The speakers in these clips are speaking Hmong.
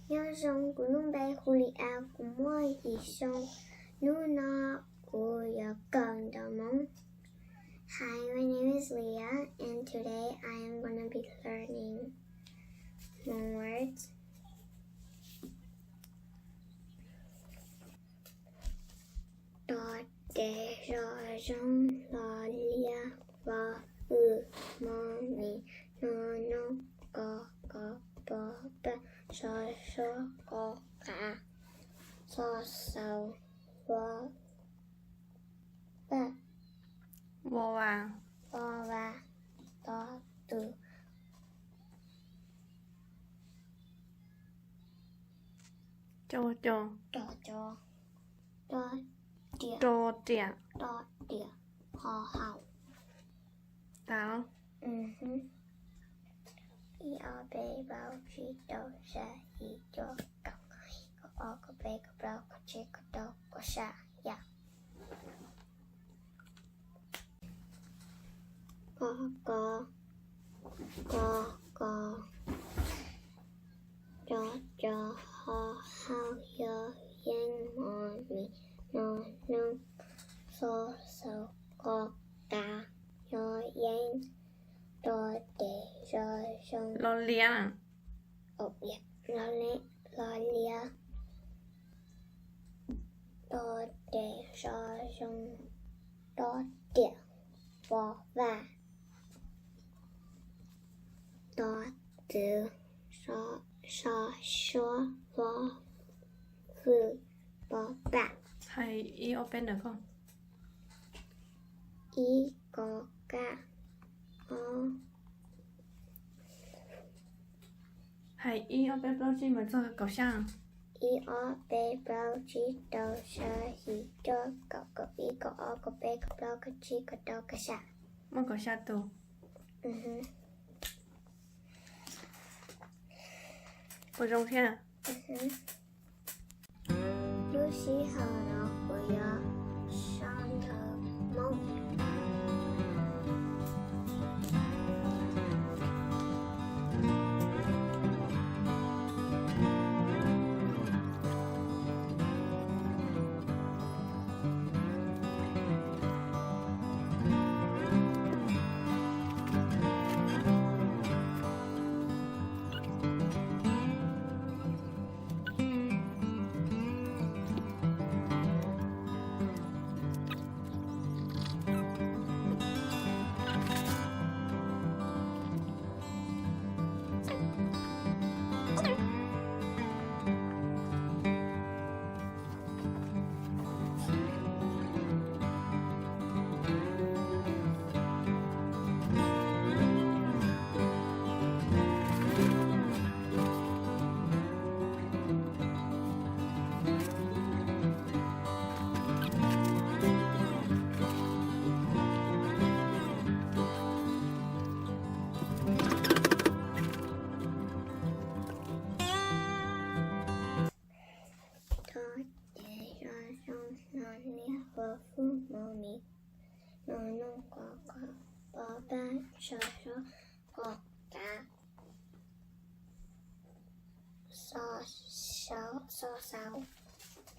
Nyob zoo, kuv lub npe hu Lia, kuv muaj yim xyoo. Hnub no kuv yuav kawm ntawv Hmoob. Hi, my name is Leah, and today I am gonna be learning Hmong words. To, tes, zo, zoo, lo, lia, vo, fwm, mo, mis, no, noog, ko, kos, po, paj, so, suab, ko, kav, xo, xaus, vo, vaj, vo, va, to, va, to, twm, co, co, to, co, to, riam, to, riam, ho, haus. Tas. Ib, ob, peb, plaub, tsib, rau, xya, yim, cuaj, kaum, kaum ib, kaum ob, kaum peb, kaum plaub, kaum tsib, kaum rau, kaum xya, yam. Ko, kos, ko, kos, co, cos, ho, hauj, yog, yeeb, mo, mis, no, noog, xo, xaus, ko, kav, yog, yeeb, to, tes, zo, zoo, lo, lia, lo, li, lo, lia, to, tes, zo, zoo, to, riam, vo, vaj, to, twm, so, suab, vo, fwm, po, paj. Hais ib ob peb ntawm ko. Ib, ko, kaj, ob. Hais ib ob peb plaub tsib mus txog kaum xya. Ib, ob, peb, plaub, tsib, rau, xya, yim, cuaj, kaum, kaum ib, kaum ob, kaum peb, kaum plaub, kaum tsib, kaum rau, kaum xya. Muaj kaum xya tus. Puas zoo thiab? Lub sij hawm no kuv yuav sau ntawv Hmoob. To, tes, zo, zoo, lo, lia, vo, fwm, mo, mis, no, noog, ko, kos, po, paj, so, suab, ko, kav, xo, xaus,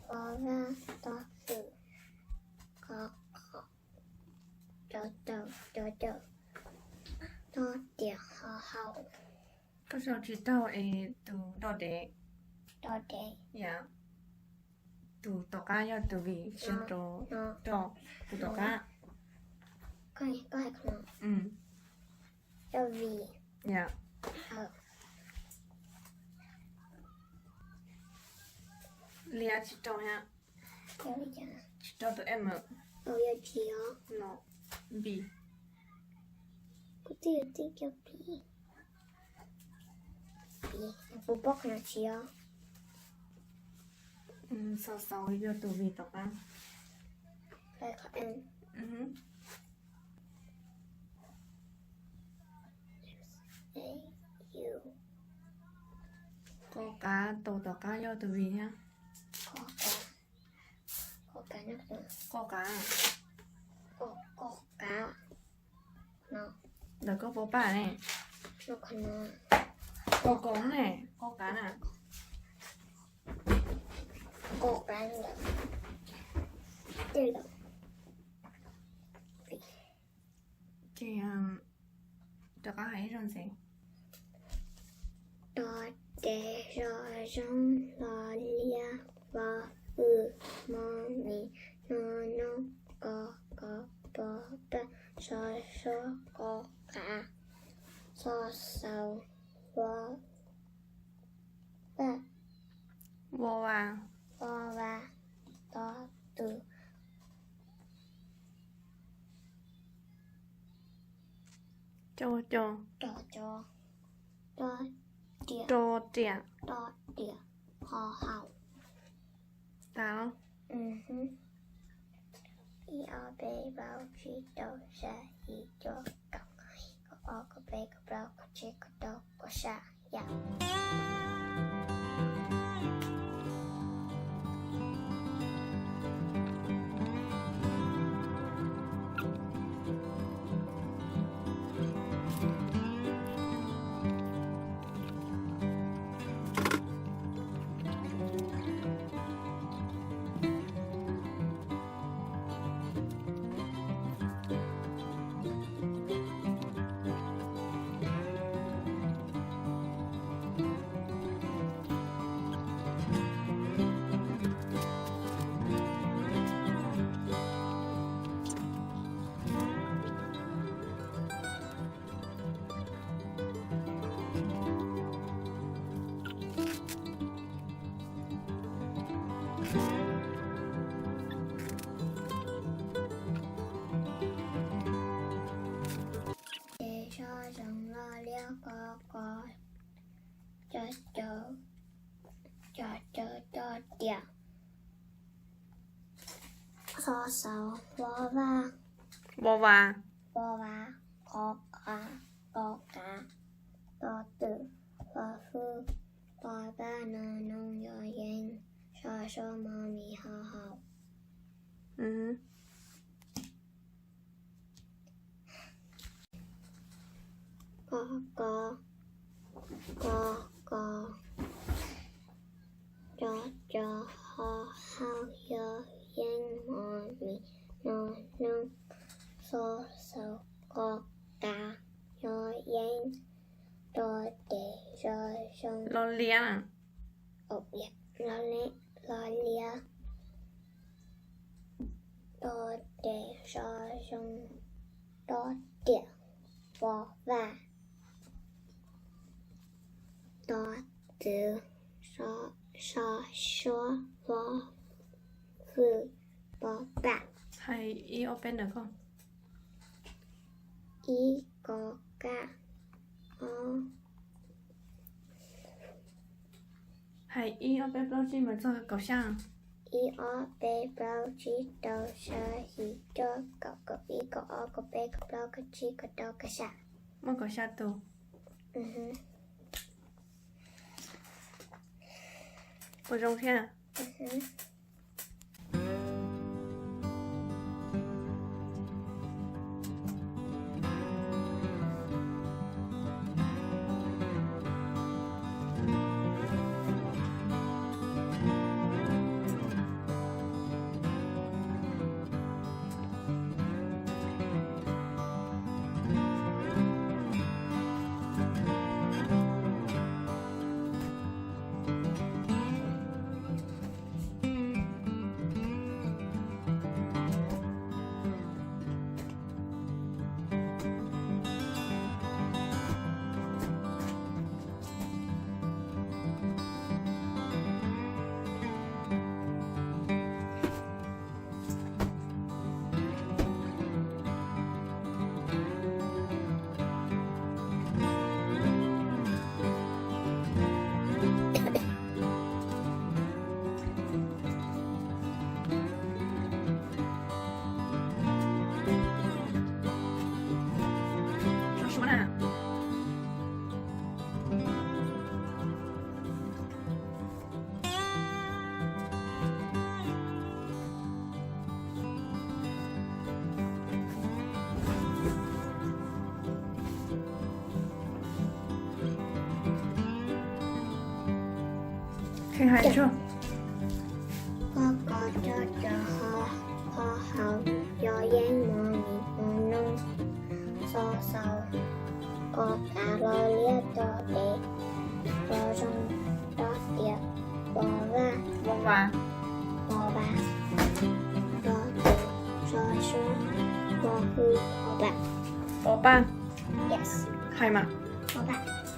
vo, vaj, to, twm, ko, kos, co, caum, co, caum, to, riam, ho, haus. Koj sau tsis taug es tus do dev. Do dev. Yam. Tus tom qab yog tus vim, siab rau, rau tus tom qab. Koj hais qhov no. Yog vim. Yam. Lia tsis rau thiab. Tsis rau tus M. Yog tsis os. No, vim. Kuv twb yog tib co vim. Vim, kuv paub qhov no tsis os. Xaus xaus yog tus vim tom qab. Qhov N. Ko kav, tus tom qab yog tus vim thiab. Ko kav, ko kav, ko kav, ko kav. Ntawm koj puas paj ne? Ko kav ne, ko kav na. Qo qab ntawd. Ces, ces, rov qab hais ib zaug ntxiv. To, tes, zo, zoo, lo, liab, vo, fwj, mo, mis, no, nub, ko, kos, po, paj, so, suab, qo, qav, xo, xaus, vo, vaj, vo, vas, vo, vas, to, tus, co, co, co, co, to, riam, to, riam, to, riam, qo, haus. Tas. Ib, ob, peb, plaub, tsib, rau, xya, yim, cuaj, kaum, kaum ib, kaum ob, kaum peb, kaum plaub, kaum tsib, kaum rau, kaum xya, yam. Tes, zo, zoo, lo, liab, qo, kos, co, caw, co, caw, to, riam, xo, xaus, vo, vaj, vo, vas, vo, vas, qo, qav, to, qav, to, twm, fo, fwj, po, paj, no, nub, yo, yeeb, so, suab, mo, mis, ho, haus. Ko, kos, ko, kos, co, co, ho, hauj, yo, yeeb, mo, mis, no, nub, xo, xaus, qo, qav, yo, yeeb, to, tes, zo, zoo, lo, liab, lo, liab, to, tes, zo, zoo, to, riam, fo, vaj, to, twm, so, suab, vo, fwj, po, paj. Hais ib ob peb ntawm ko. Ib, ko, kaj, ob. Hais ib ob peb plaub tsib mus txog kaum xya. Ib ob peb plaub tsib rau xya yim cuaj kaum kaum ib kaum ob kaum peb kaum plaub kaum tsib kaum rau kaum xya. Muaj kaum xya tus. Puas zoo thiab? Kheej hais tso. Ko, ko, co, co, ho, ho, hau, yog yeeb, mo, mis, mo, noog, xo, xau, ko, kav, lo, liab, to, tev, po, zoo, to, tias, po, vaj, po, vas, po, vas, to, tus, so, suab, po, hw, po, paj, po, paj, yes, hais mas, po, paj.